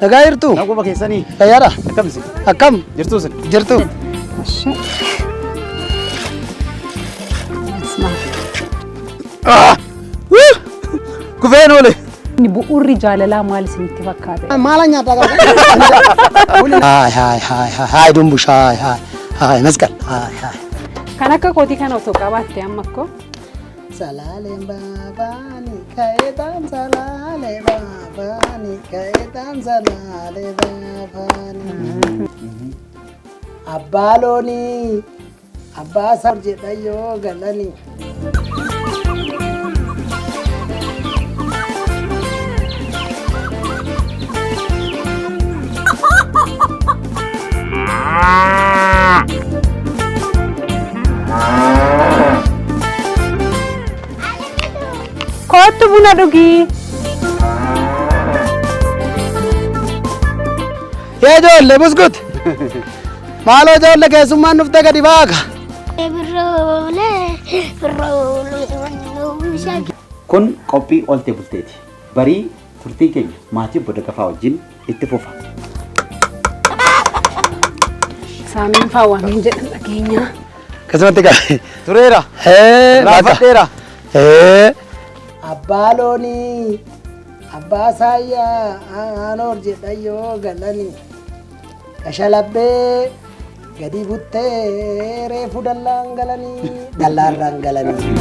Nagaa jirtu? Naguma keessanii. Fayyaadha? Akkam isin? Akkam? Jirtuu isin? Jirtu? Kufeen oole. Bu'uurri jaalalaa maal isinitti fakkaate? Maala nyaataa qaba? Haay haay haay haay haay dumbush haay haay haay masqal haay haay. Kan akka kootii kana osoo qabaatte amma akkoo. Salaaleen baabaani ka'eetaan salaalee baabaani ka'eetaan salaalee baabaani. Abbaa loonii abbaa isaa jedha yoo galani. Kootu buna dhugii. Yaa ijoollee buskut. Maaloo ijoollee keessummaan dhufte gadi baaka. Kun qophii oolte bulteeti. Barii turtiin keenya maatii obbo Daggafaa wajjin itti fufa. Saamiin faa waan jedhan dhageenya. Akkasumatti qabe. Tureera. Ee, bakka. Raafadheera. Ee. Abbaa loonii abbaa saayyaa aanoor jedha yoo galani. Kashalabbee gadi buttee reefu dallaan galanii dallaarraan galanii.